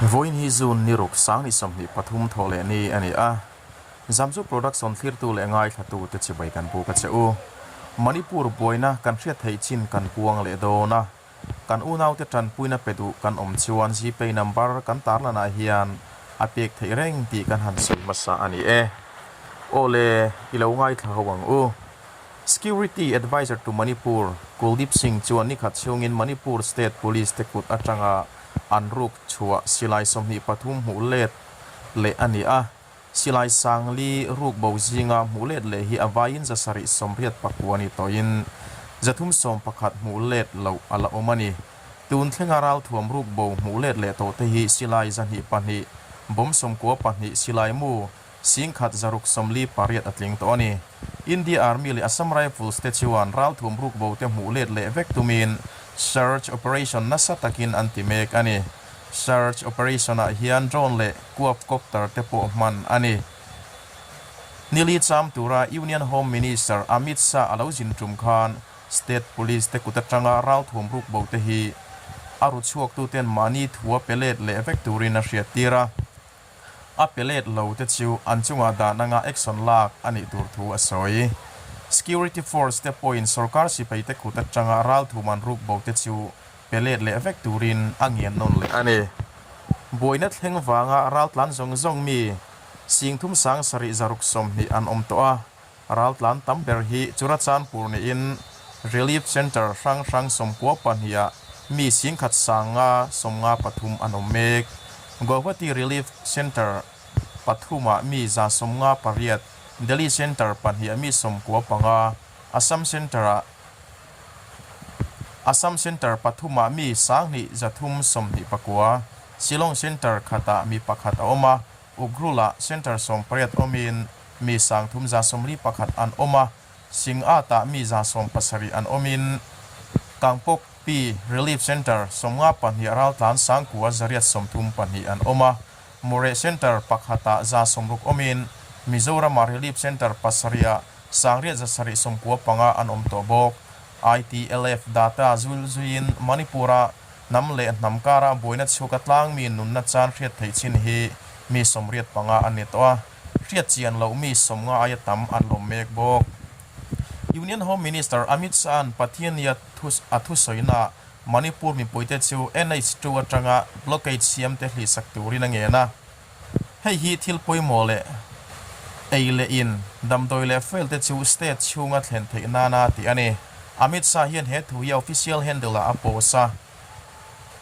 Vawiin hi June ni ruk sang ni 23 thawh leh ni a ni a. Zamzu Production thlirtu leh ngaithlatu te chibai kan buk a che u. Manipur buaina kan hriat theih chin kan puang leh dawn a. Kan unaute tanpuina pe duh kan awm chuan Gpay number kan tarlanah hian a pek theih reng tih kan han sawi hmasa a ni e. Aw le, i lo ngaithla ho ang u. Security Adviser to Manipur, Kuldeep Singh chuan nikhat chhungin Manipur State Police te kut atanga an ruk chhuah silai 23 hmuh let leh a ni a. Silai sangli ruk bo zinga hmuh let leh hi a vaiin 789 ni tawhin 311 hmuh let loh a la awm a ni. Tun thlenga ralthuam ruk bo hmuh let leh tawh te hi silai 202, bomb 92, silai mu 1648 a tling tawh a ni. India Army leh Assam Rifles te chuan ralthuam ruk bo te hmuh let leh vek tumin search operation nasa takin an ti mek a ni. Search operation ah hian drone leh quadcopter te pawh hman a ni. Nili cham tura Union Home Minister Amit Shah a lo zin tum khan State Police te kut atanga ralthuam ruk bo te hi a ru chhuaktuten mahni thua pe let leh vek turin a hriattir a. A pe let lo te chu an chungah dan anga action lak a nih tur thu a sawi. Security force te pawhin sorkar sipai te kut atanga ralthum an ruk bo te chu pe let leh vek turin a ngian nawn leh a ni. Buaina thleng vanga raltlan zawng zawng mi 3620 an awm tawh a, raltlan tam ber hi Churachandpur niin Relief Centre hrang hrang 92 ah mi 1153 an awm mek. Guwahati Relief Centre pathumah mi 158, Delhi Centre pahnih mi 95, Assam Centre-ah Assam Centre pathumah mi 2329, Shillong Centre khatah mi pakhat a awm a, Ukhrul-ah Centre 18 awmin mi 3141 an awm a, Singhat-ah mi 170 an awmin Kangpokpi Relief Centre 52 raltlan 9832 an awm a, Moreh Centre pakhatah 60 awmin Mizorama Relief Centre pasarihah 8795 an awm tawh bawk. ITLF data zul zuiin Manipur-a hnam leh hnam kara buaina chhuka tlangmi nunna chan hriat theih chin hi mi 85 an ni tawh a, hriat chian loh mi 50 aia tam an lawm mek bawk. Union Home Minister Amit Shah-a'n Pathiannia a thusawina Manipur mipuite chu NH2 atanga blockade siamte hlihsak turin a ngen a. Hei hi thil pawimawh leh ei leh in, damdawi leh fuel te chu state chhunga thlen theih nana tih a ni. Amit Shah hian he thu hi a official handle ah a post a.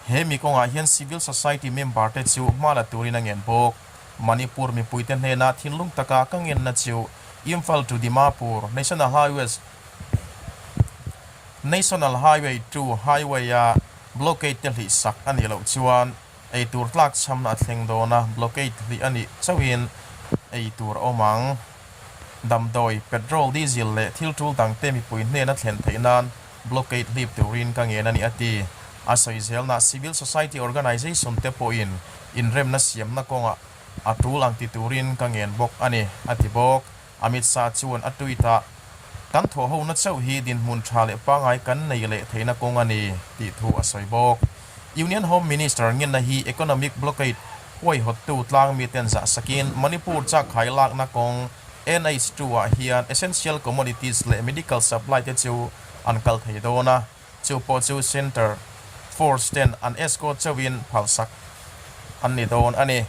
He mi kawngah hian civil society member te chu hma la turin a ngen bawk. Manipur mipuite hnena thinlung taka ka ngenna chu Imphal to Dimapur National Highways National Highway 2 highway-a blockade te hlih sak a nih loh chuan ei tur tlak chhamna a thleng dawn a, blockade hlih a nih chauhin ei tur a awm ang. Damdawi, petrol, diesel leh thil tul dangte mipui hnena thlen theih nan blockade hlip turin ka ngen a ni a ti. A sawi zelna civil society organisation te pawhin inremna siamna kawngah a tul ang ti turin ka ngen bawk a ni, a ti bawk. Amit Shah chuan a tweet ah, Kan thawhhona chauh hi dinhmun tha leh pangngai kan nei leh theihna kawng a ni, tih thu a sawi bawk. Union Home Minister ngenna hi economic blockade huaihawttu tlang miten zah sakin Manipur chakkhai lakna kawng NH2 ah hian essential commodities leh medical supply te chu an kal thei dawn a, chu pawh chu Centre Force ten an escort chauhin phalsak an ni dawn a ni.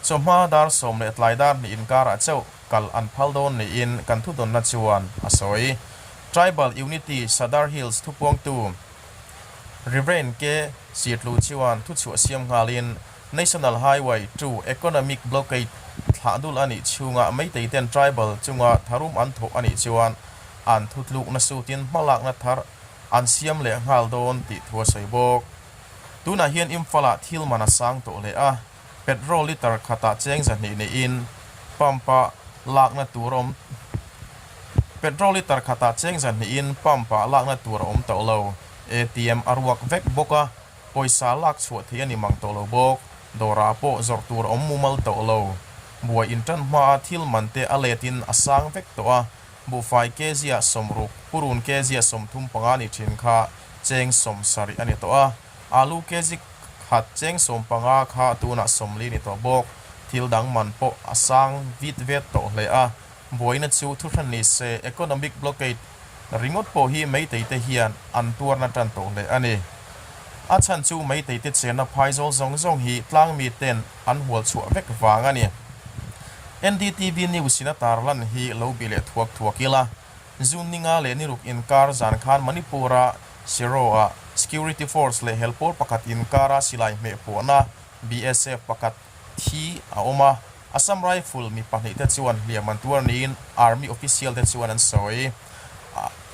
Chawhma dar 10 leh tlai dar 2 inkarah chauh kal an phal dawn niin kan thudawnna chuan a sawi. Tribal Unity Sadar Hills thupuangtu Rev. K. Sirtlu chuan thuchhuah siam nghalin National Highway 2 Economic Blockade thlah dul a nih chhunga Meitei ten tribal chunga tharum an thawh a nih chuan an thutlukna sutin hmalakna thar an siam leh nghal dawn tih thu a sawi bawk. Tunah hian Imphal-ah thil man a sang tawh leh a, petrol litre khatah cheng 200 neiin pump-a lakna tur a awm Petrol litre khatah cheng 200-in pump-ah lakna tur a awm tawh lo. ATM a ruak vek bawk a, pawisa lak chhuah theih a ni mang tawh lo bawk. Dawrah pawh zawrh tur a awm mumal tawh lo. Buai intan hmaa thil man te a letin a sang vek tawh a, buhfai kg-ah 60, purun kg-ah 35 ni thin kha cheng 70 a ni tawh a, alu kg. khat cheng 15 kha tunah 40 ni tawh bawk. Thil dang man pawh a sang vit vet tawh hle a, buaina chu thuhran ni se economic blockade ringawt pawh hi Meitei te hian an tuarna tan tawh hle a ni. A chhan chu Meitei te chenna phaizawl zawng zawng hi tlangmi ten an hual chhuah vek vang a ni. NDTV News in a tarlan hi lo bih leh thuak thuak ila, June ninga leh niruk inkar zan khan Manipur-a Sero-ah Security Force leh helpawl pakhat inkara silai hmeh puahna BSF pakhat thi a awm a, Assam Rifle mi pahnih te chuan hliam an tuar niin Army official te chuan an sawi.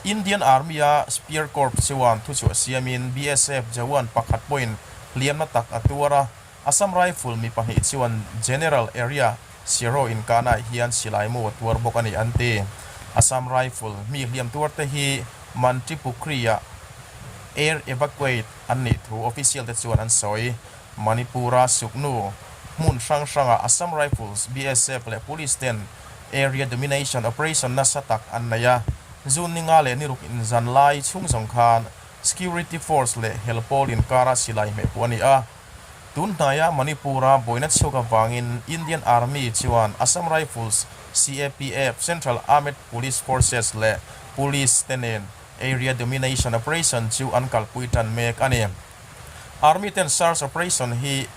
Indian Army-a Spear Corps chuan thuchhuah siamin BSF jawan pakhat pawhin hliamna tak a tuar a, Assam Rifle mi pahnih chuan General Area Sero inkahnaah hian silai mu a tuar bawk a ni an ti. Assam Rifle mi hliam tuarte hi Mantripukhri-ah air evacuate an nih thu official te chuan an sawi. Manipur-a suknu hmun hrang hrangah Assam Rifles, BSF leh Police ten Area Domination Operation nasa tak an nei a. June ninga leh niruk inzan lai chhung zawng khan Security Force leh hel pawl inkara silai hmehpuh a ni a. Tun hnaia Manipur-a buaina chhuak avangin Indian Army chuan Assam Rifles, CAPF, Central Armed Police Forces leh Police te nen Area Domination Operation chu an kalpui tan mek a ni. Army ten search operation hi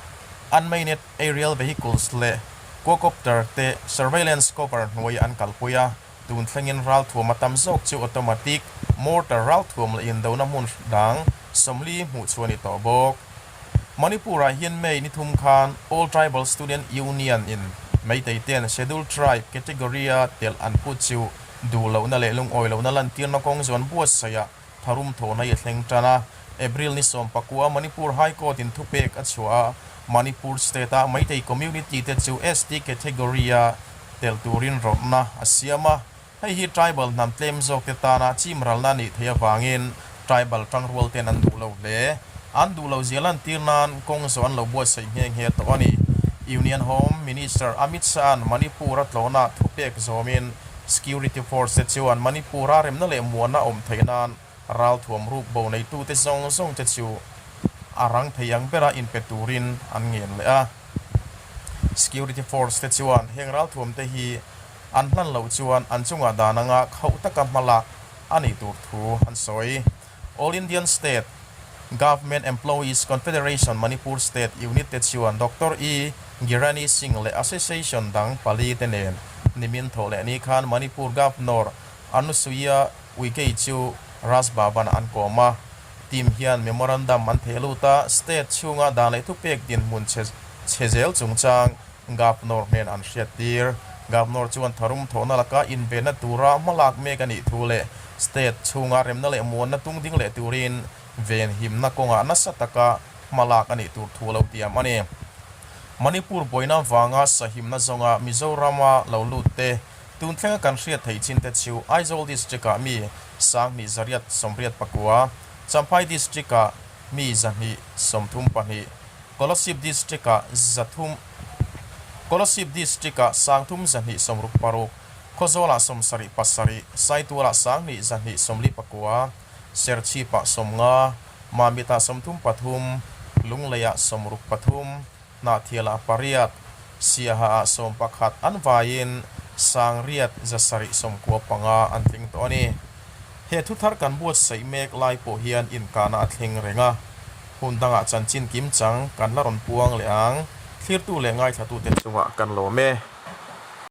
unmanned aerial vehicles leh quadcopter te surveillance cover hnuai an kalpui a, tun thlengin ralthuam a tam zawk chu automatic mortar ralthuam leh indona hmun dang 40 hmuh chhuah a ni tawh bawk. Manipur-ah hian May ni thum khan All Tribal Student Union in Meitei ten Scheduled Tribe category-a telh an phut chu duh lohna leh lungawi lohna lantirna kawng zawn buatsaihah tharum thawhna i a thleng tan a. April ni 19 Manipur High Court in thupek a chhuah a, Manipur State a Meitei community te chu ST category a tel turin rawtna a siam a. Hei hi tribal hnam tlem zawk te tana chim ralna a nih theih avangin tribal tangrual ten an duh lo hle. An duh lo zia lantir nan kawng zawh an lo buatsaih nghe nghe tawh a ni. Union Home Minister Amit Shah-a'n Manipur a tlawhna thupek zawmin Security Force te chuan Manipur-a remna leh muanna awm theih nan ralthuam ruk bo neitute zawng zawng te chu a rang thei ang bera inpe turin an ngen leh a. Security Force te chuan heng ralthuam te hi an hlan loh chuan an chungah dan anga khauh taka hmalak a nih tur thu an sawi. All Indian State Government Employees Confederation Manipur State Unit te chuan Doctor E. Girani Singh leh Association dang pali te nen nimin thawh leh ni khan Manipur Governor Anusuiya Uikey chu Raj Bhavan ah an kawm a. Team hian memorandum an theh lut a, state chhunga dan leh thupek dinhmun chhe chhe zel chungchang Governor hnen an hriattir. Governor chuan tharum thawhna laka invenna tura hmalak mek a nih thu leh state chhunga remna leh muanna tung ding leh turin venhimna kawngah nasa taka hmalak a nih tur thu a lo tiam a ni. Manipur buaina vanga sahimna zawnga Mizorama lo lut te tun thlenga kan hriat theih chin te chu Aizawl District-ah mi 2189, Champhai District-ah mi 232, Kolasib District-ah 300 Kolasib District-ah 3266, Khawzawlah 77, Saitualah 2249, Serchhipah 50, Mamitah 33, Lungleiah 63, Hnahthialah 8, Siahaah 11 an vaiin 6795 an tling tawh a ni. He thuthar kan buatsaih mek lai pawh hian inkahna a thleng reng a, hun dangah chanchin kimchang kan la rawn puang leh ang. Thlirtu leh ngaithlatute chungah kan lawm e.